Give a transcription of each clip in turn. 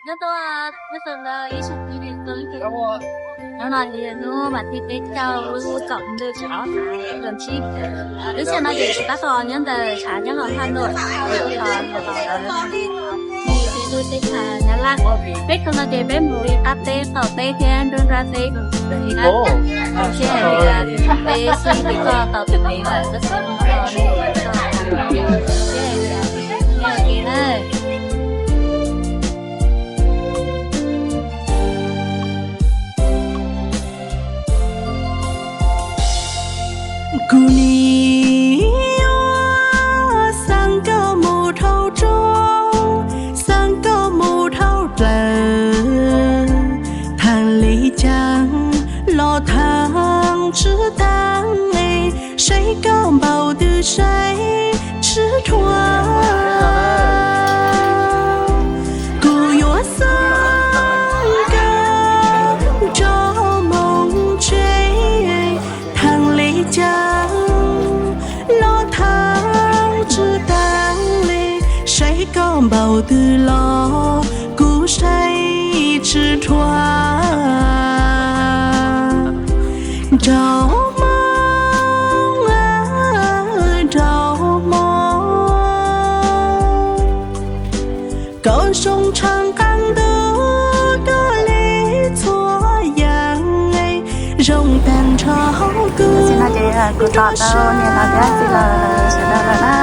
Nyob zoo ib tsoom phooj ywg, hnub no yog hnub vas thib peb caug lub kaum ntuj xyoo ob phav kaum tsib. Lub sij hawm no ces kuv tab tom nyob ntawm tshav nyob hauv Nplog, nws tus teb chaws Nyab Laj. Peb tug no ces peb mus li qab teb qaum teb thiab nruab nrab teb. Sij hawm peb sib peb koj tau tus me lawm, sib hais na. Kuv nim yuav xeeb koj mus dhau roob, xeeb koj mus dhau dlawg, thaaj li caag los thaaj tsi taag, saib koj npaum twg saib tsi dhuav. Kuv yuav xeeb koj rau moog tsev, thaaj li caag los thaaj tsi taag le, saib koj npaum twg los kuv saib tsi dhuav. Nraug moog, nraug moog, koj zoo tshaj qaab ntuj koj le txhua yaam, zoo taag nrho kuv. Tam sim no ces kuv tos tau niam hlob thiab txiv laus sawv daws lawm na.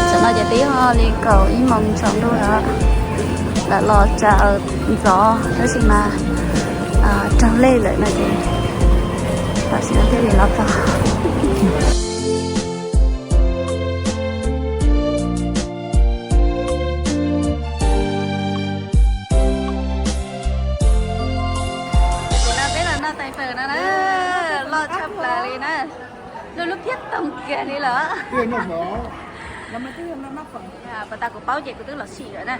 Tam sim no ces twb yog li kaum ib moos tsaus ntuj lawm, lawv los tsaws ntxov tab sis mas raug lej lawm no ces tam sim no thiaj li los txog. Tam sim no peb los noj tais fawm no na, loj tshaj plaws li na. Lub lub phiab toog kiag li lawm. Puas tas kuv paub ces kuv twb los sim lawm na.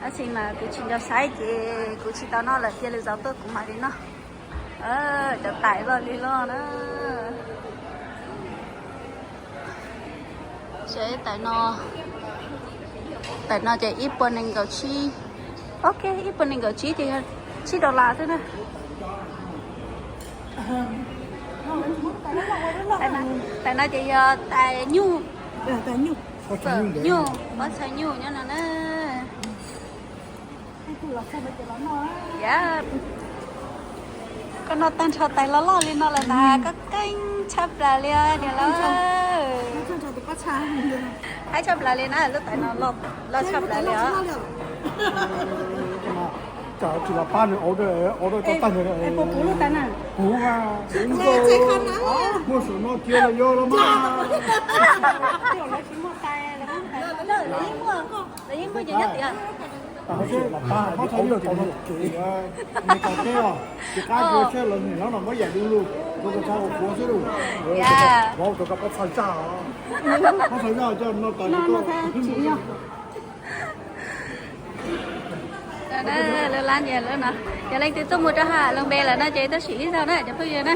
Tab sis mas kuv tsis nco saib ces kuv tsis tau noj lawm, cia li zaum tuaj kuv mam li noj. Cov tais loj li loj na. Seb tais no, tais no ces ib puas nees nkaum tsib. Ok, ib puas nees nkaum tsib ces yog tsib dollar xwb na. Tais no ces yog tais nyuj, nyuj, pob txha nyuj nyob no na. Koj noj tag nrho tais loj loj li no lawm na, koj keej tshaj plaws li niam lawm. Haib tshaj plaws li na, lub tais no loj tshaj plaws li os. Cas tsis los pab nws order, order tau tag nrho. Puv, puv, puv. Muaj saum no cia los yog los mas. Lawv yeej muaj, lawv yeej muaj ces nyob tias. Pab txhais nyuj tau no ces, Meskas teb os, tsis qab ua tshaj los nim no muab yam du lug, rau koj txhob ua quav xwb lauj. Vauv, rau koj pab txhais zaj os. Pab txhais zaj coj no tais no. Lawv lab nyias lawm no, yog leej twg tuaj mus rau ha loo npe lawm no ces tuaj sim ib zaug na cov phooj ywg na.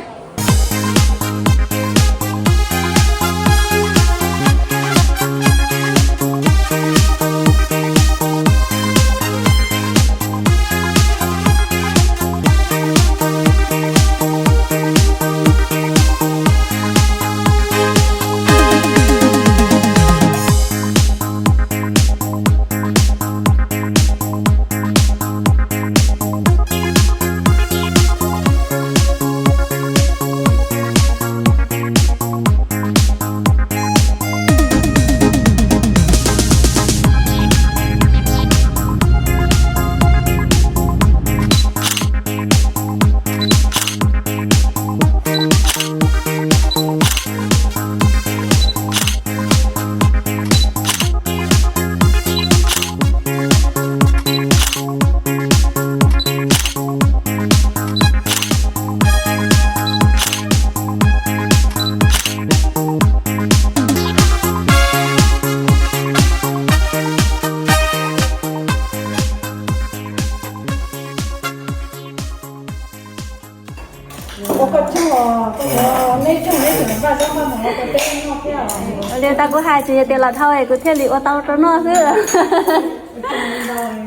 Li ntawd kuv hais tsis yog tias los dhau es kuv thiaj li ua tau rau noj xwb.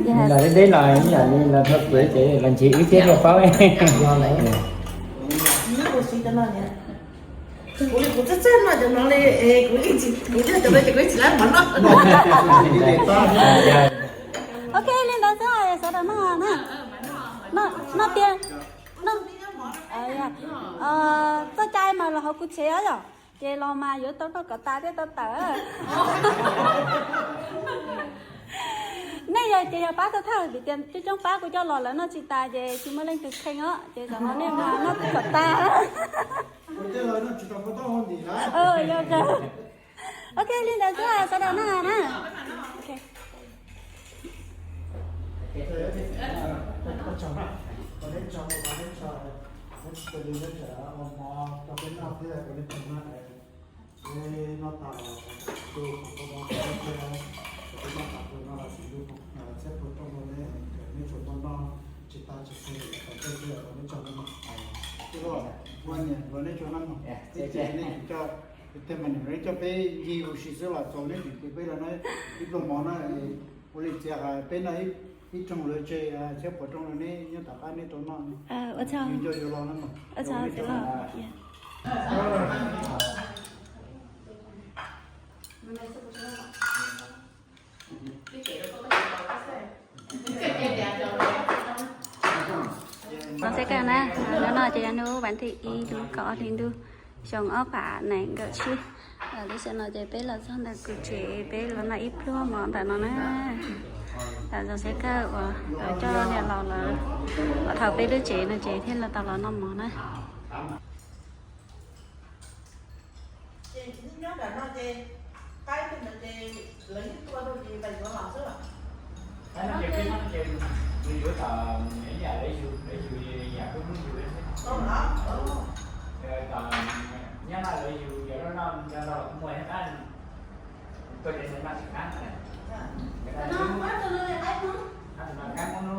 Los deb deb los ib yam li los dhau kev ces los ntsib wb thiab thiaj paub. Kuv li kuv txawj txawj noj cov no li, kuv yeej tsis, kuv yog cov no ces kuv yeej tsis lab mov noj. Ok, li ntawd xwb sawv daws noj na. Noj tiag. Txoj cai mas los hauv kuv tsev os yom, ces los mas yuav tau noj kom tas thiaj tau tawm. Nej yog ces yog pab thawj thawj vim tias coob coob pab kuv coj los lawv noj tsis tas ces tsis muaj leej twg kheej os, ces zaum no nej mas noj kom tas. Yog. Ok, li ntawd xwb sawv daws noj na. Tej mas nws coj peb yig ua si xwb los txaus neb tseem cia peb los noj ib pluag mov na. Ua li txiav peb noj ib rooj lawv tseg, thiab puas rooj lawv neb nyob tom qab neb rau noj. Ua tsaug. Nco yuav los no mas. Ua tsaug txiv los. Txog xeb kawg na, hnub no ces yog hnub vas thib ib lub kaum ob hli ntuj xyoo ob phav nees nkaum tsib. Lub sij hawm no ces peb los txog ntawm kuv tsev, peb los noj ib pluag mov ntawm no na. Txog xeb kawg uas lawv coj niam laus lawv los dhau peb lub tsev no ces thiaj los tau los noj mov na. Ces nyob nram no ces qaib tej ntawd ces lawv yeej tua rau ces pais yuav los xwb los? Qaib no ces peb nyob ces nws yuav tom ib yam lawv yug, lawv yug yam peb Hmoob yug xwb. Tom nyob no lawv yug yog loj noj nco nrog los kuj muaj ib qab tuaj ces noj tsis qab no. Qab no qaib Hmoob no.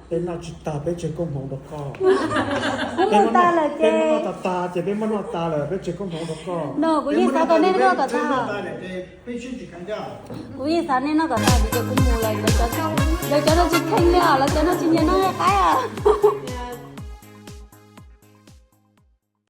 Peb noj tsis tag, peb tseg koob hmoov rau koj. Peb muab noj tas lawm ces, peb muab noj tas tas ces peb muab noj tas lawm, peb tseg koob hmoov rau koj. No kuv yeej xav kom nej noj kom tas. Kuv yeej xav nej noj kom tas vim tias kuv mus lawv cov, lawv cov no tsis kheej li os, lawv cov no tsis nyiam noj qaib os.